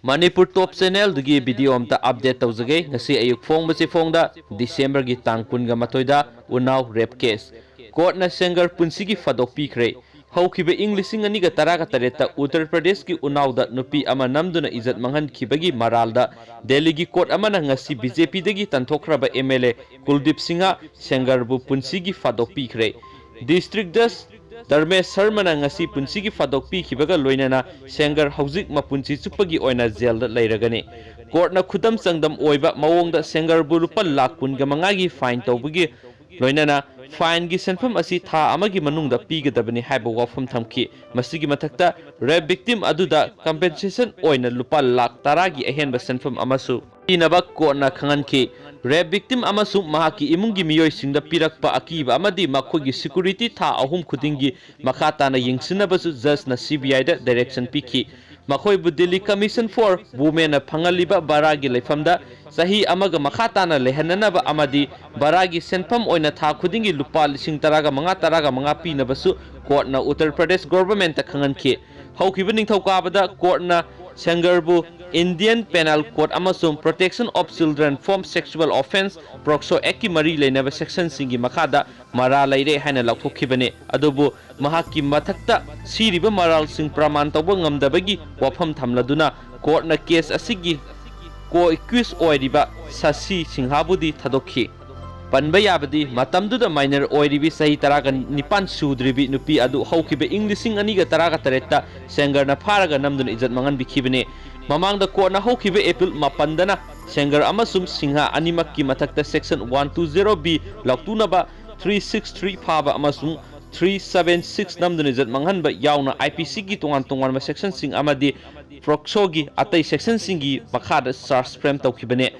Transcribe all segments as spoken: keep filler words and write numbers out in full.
ꯃꯅꯤꯄꯨꯔ ꯇꯣꯞ ꯆꯦꯅꯦꯜꯗꯒꯤ video ꯑꯝꯇ update ꯇꯧꯖꯒꯦ꯫ ꯉꯁꯤ ꯑꯌꯨꯛ ꯐꯣꯡꯕꯁꯤ ꯐꯣꯡꯗ, ꯗꯤꯁꯦꯝꯕꯔꯒꯤ ꯇꯥꯡ ꯀꯨꯟꯒ ꯃꯥꯊꯣꯏꯗ ꯎꯅꯥꯎ ꯔꯦꯞ ꯀꯦꯁ꯫ ꯀꯣꯔꯠꯅ ꯁꯦꯡꯒꯔ ꯄꯨꯟꯁꯤꯒꯤ ꯐꯥꯗꯣꯛꯄꯤꯈ꯭ꯔꯦ꯫ ꯍꯧꯈꯤꯕ ꯏꯪ ꯂꯤꯁꯤꯡ ꯑꯅꯤꯒ ꯇꯔꯥꯒ ꯇꯔꯦꯠꯇ ꯎꯠꯇꯔ ꯄ꯭ꯔꯗꯦꯁꯀꯤ ꯎꯅꯥꯎꯗ ꯅꯨꯄꯤ ꯑꯃ ꯅꯝꯗꯨꯅ ꯏꯖꯠ ꯃꯥꯡꯍꯟꯈꯤꯕꯒꯤ ꯃꯔꯥꯜꯗ ꯗꯦꯜꯂꯤꯒꯤ ꯀꯣꯔꯠ ꯑꯃꯅ ꯉꯁꯤ ꯕꯤ ꯖꯦ ꯄꯤꯗꯒꯤ ꯇꯟꯊꯣꯛꯈ꯭ꯔꯕ M L A Kuldeep Singh ꯁꯦꯡꯒꯔꯕꯨ ꯄꯨꯟꯁꯤꯒꯤ ꯐꯥꯗꯣꯛꯄꯤꯈ꯭ꯔꯦ꯫ ꯗꯤꯁꯇ꯭ꯔꯤꯛ ꯖꯖ ꯙꯔꯃꯦꯁ ꯁꯔꯃꯅ ꯉꯁꯤ ꯄꯨꯟꯁꯤꯒꯤ ꯐꯥꯗꯣꯛꯄꯤꯈꯤꯕꯒ ꯂꯣꯏꯅꯅ ꯁꯦꯡꯒꯔ ꯍꯧꯖꯤꯛ ꯃꯄꯨꯟꯁꯤ ꯆꯨꯞꯄꯒꯤ ꯑꯣꯏꯅ ꯖꯦꯜꯗ ꯂꯩꯔꯒꯅꯤ꯫ ꯀꯣꯔꯠꯅ ꯈꯨꯗꯝ ꯆꯥꯡꯗꯝ ꯑꯣꯏꯕ ꯃꯑꯣꯡꯗ ꯁꯦꯡꯒꯔꯕꯨ ꯂꯨꯄꯥ ꯂꯥꯈ ꯀꯨꯟꯒ ꯃꯉꯥꯒꯤ ꯐꯥꯏꯟ ꯇꯧꯕꯒꯤ ꯂꯣꯏꯅꯅ ꯐꯥꯏꯟꯒꯤ ꯁꯦꯟꯐꯝ ꯑꯁꯤ ꯊꯥ ꯑꯃꯒꯤ ꯃꯅꯨꯡꯗ ꯄꯤꯒꯗꯕꯅꯤ ꯍꯥꯏꯕ ꯋꯥꯐꯝ ꯊꯝꯈꯤ꯫ ꯃꯁꯤꯒꯤ ꯃꯊꯛꯇ ꯔꯦꯞ ꯚꯤꯛꯇꯤꯝ ꯑꯗꯨꯗ ꯀꯝꯄꯦꯟꯁꯦꯁꯟ ꯑꯣꯏꯅ ꯂꯨꯄꯥ ꯂꯥꯈ ꯇꯔꯥꯒꯤ ꯑꯍꯦꯟꯕ ꯁꯦꯟꯐꯝ ꯑꯃꯁꯨ ꯄꯤꯅꯕ ꯀꯣꯔꯠꯅ ꯈꯪꯍꯟꯈꯤ꯫ ꯔꯦꯞ ꯚꯤꯛꯇꯤꯝ ꯑꯃꯁꯨꯡ ꯃꯍꯥꯛꯀꯤ ꯏꯃꯨꯡꯒꯤ ꯃꯤꯑꯣꯏꯁꯤꯡꯗ ꯄꯤꯔꯛꯄ ꯑꯀꯤꯕ ꯑꯃꯗꯤ ꯃꯈꯣꯏꯒꯤ ꯁꯦꯀ꯭ꯌꯨꯔꯤꯇꯤ ꯊꯥ ꯑꯍꯨꯝ ꯈꯨꯗꯤꯡꯒꯤ ꯃꯈꯥ ꯇꯥꯅ ꯌꯦꯡꯁꯤꯟꯅꯕꯁꯨ ꯖꯖꯅ ꯁꯤ ꯕꯤ ꯑꯥꯏꯗ ꯗꯥꯏꯔꯦꯛꯁꯟ ꯄꯤꯈꯤ꯫ ꯃꯈꯣꯏꯕꯨ ꯗꯤꯜꯂꯤ ꯀꯃꯤꯁꯟ ꯐꯣꯔ ꯋꯨꯃꯦꯟꯅ ꯐꯪꯍꯜꯂꯤꯕ ꯚꯔꯥꯒꯤ ꯂꯩꯐꯝꯗ ꯆꯍꯤ ꯑꯃꯒ ꯃꯈꯥ ꯇꯥꯅ ꯂꯩꯍꯟꯅꯅꯕ ꯑꯃꯗꯤ ꯚꯔꯥꯒꯤ ꯁꯦꯟꯐꯝ ꯑꯣꯏꯅ ꯊꯥ ꯈꯨꯗꯤꯡꯒꯤ ꯂꯨꯄꯥ ꯂꯤꯁꯤꯡ ꯇꯔꯥꯒ ꯃꯉꯥ, ꯇꯔꯥꯒ ꯃꯉꯥ ꯄꯤꯅꯕꯁꯨ ꯀꯣꯔꯠꯅ ꯎꯠꯇꯔ ꯄ꯭ꯔꯗꯦꯁ ꯒꯣꯚꯔꯟꯃꯦꯟꯠꯇ ꯈꯪꯍꯟꯈꯤ꯫ ꯍꯧꯈꯤꯕ ꯅꯤꯡꯊꯧꯀꯥꯕꯗ ꯀꯣꯔꯠꯅ ꯁꯦꯡꯒꯔꯕꯨ Indian Penal Code ꯑꯃꯁꯨꯡ Protection of Children from Sexual Offence, ꯄꯣꯛꯁꯣ ꯑꯦꯛꯀꯤ ꯃꯔꯤ ꯂꯩꯅꯕ ꯁꯦꯛꯁꯟꯁꯤꯡꯒꯤ ꯃꯈꯥꯗ ꯃꯔꯥꯜ ꯂꯩꯔꯦ ꯍꯥꯏꯅ ꯂꯥꯎꯊꯣꯛꯈꯤꯕꯅꯤ꯫ ꯑꯗꯨꯕꯨ ꯃꯍꯥꯛꯀꯤ ꯃꯊꯛꯇ ꯁꯤꯔꯤꯕ ꯃꯔꯥꯜꯁꯤꯡ ꯄ꯭ꯔꯃꯥꯟ ꯇꯧꯕ ꯉꯝꯗꯕꯒꯤ ꯋꯥꯐꯝ ꯊꯝꯂꯗꯨꯅ ꯀꯣꯔꯠꯅ ꯀꯦꯁ ꯑꯁꯤꯒꯤ ꯀꯣ ꯑꯦꯀ꯭ꯌꯨꯁ ꯑꯣꯏꯔꯤꯕ ꯁꯁꯤ ꯁꯤꯡꯍꯕꯨꯗꯤ ꯊꯥꯗꯣꯛꯈꯤ꯫ ꯄꯟꯕ ꯌꯥꯕꯗꯤ, ꯃꯇꯝꯗꯨꯗ ꯃꯥꯏꯅꯔ ꯑꯣꯏꯔꯤꯕꯤ, ꯆꯍꯤ ꯇꯔꯥꯒ ꯅꯤꯄꯥꯟ ꯁꯨꯗ꯭ꯔꯤꯕꯤ ꯅꯨꯄꯤ ꯑꯗꯨ ꯍꯧꯈꯤꯕ ꯏꯪ ꯂꯤꯁꯤꯡ ꯑꯅꯤꯒ ꯇꯔꯥꯒ ꯇꯔꯦꯠꯇ ꯁꯦꯡꯒꯔꯅ ꯐꯥꯔꯒ ꯅꯝꯗꯨꯅ ꯏꯖꯠ ꯃꯥꯡꯍꯟꯕꯤꯈꯤꯕꯅꯤ꯫ ꯃꯃꯥꯡꯗ ꯀꯣꯔꯠꯅ ꯍꯧꯈꯤꯕ ꯑꯦꯄ꯭ꯔꯤꯜ ꯃꯥꯄꯟꯗꯅ ꯁꯦꯡꯒꯔ ꯑꯃꯁꯨꯡ ꯁꯤꯡꯍ ꯑꯅꯤꯃꯛꯀꯤ ꯃꯊꯛꯇ section one two zero B ꯂꯥꯎꯊꯣꯛꯅꯕ ꯊ꯭ꯔꯤ ꯁꯤꯛꯁ ꯊ꯭ꯔꯤ ꯐꯥꯕ ꯑꯃꯁꯨꯡ ꯊ꯭ꯔꯤ ꯁꯚꯦꯟ ꯁꯤꯛꯁ ꯅꯝꯗꯨꯅ ꯏꯖꯠ ꯃꯥꯡꯍꯟꯕ ꯌꯥꯎꯅ ꯑꯥꯏ ꯄꯤ ꯁꯤꯒꯤ ꯇꯣꯉꯥꯟ ꯇꯣꯉꯥꯟꯕ ꯁꯦꯛꯁꯟꯁꯤꯡ ꯑꯃꯗꯤ ꯄꯣꯛꯁꯣꯒꯤ ꯑꯇꯩ ꯁꯦꯛꯁꯟꯁꯤꯡꯒꯤ ꯃꯈꯥꯗ ꯆꯥꯔꯖ ꯐ꯭ꯔꯦꯝ ꯇꯧꯈꯤꯕꯅꯤ꯫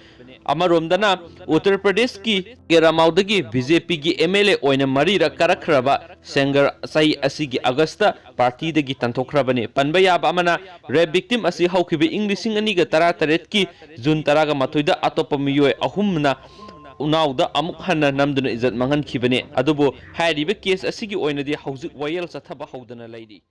ꯑꯃꯔꯣꯝꯗꯅ, ꯎꯠꯇꯔ ꯄ꯭ꯔꯗꯦꯁꯀꯤ ꯀꯦꯔꯥꯃꯥꯎꯗꯒꯤ ꯕꯤ ꯖꯦ ꯄꯤꯒꯤ ꯑꯦꯝ ꯑꯦꯜ ꯑꯦ ꯑꯣꯏꯅ ꯃꯔꯤꯔꯛ ꯀꯥꯔꯛꯈ꯭ꯔꯕ ꯁꯦꯡꯒꯔ ꯆꯍꯤ ꯑꯁꯤꯒꯤ ꯑꯥꯒꯁꯇ ꯄꯥꯔꯇꯤꯗꯒꯤ ꯇꯥꯟꯊꯣꯛꯈ꯭ꯔꯕꯅꯤ꯫ ꯄꯟꯕ ꯌꯥꯕ ꯑꯃꯅ, ꯔꯦꯞ ꯚꯤꯛꯇꯤꯝ ꯑꯁꯤ ꯍꯧꯈꯤꯕ ꯏꯪ ꯂꯤꯁꯤꯡ ꯑꯅꯤꯒ ꯇꯔꯥꯇꯔꯦꯠꯀꯤ ꯖꯨꯟ ꯇꯔꯥꯒ ꯃꯥꯊꯣꯏꯗ ꯑꯇꯣꯞꯄ ꯃꯤꯑꯣꯏ ꯑꯍꯨꯝꯅ ꯎꯅꯥꯎꯗ ꯑꯃꯨꯛ ꯍꯟꯅ ꯅꯝꯗꯨꯅ ꯏꯖꯠ ꯃꯥꯡꯍꯟꯈꯤꯕꯅꯤ꯫ ꯑꯗꯨꯕꯨ ꯍꯥꯏꯔꯤꯕ ꯀꯦꯁ ꯑꯁꯤꯒꯤ ꯑꯣꯏꯅꯗꯤ ꯍꯧꯖꯤꯛ ꯋꯥꯌꯦꯜ ꯆꯠꯊꯕ ꯍꯧꯗꯅ ꯂꯩꯔꯤ꯫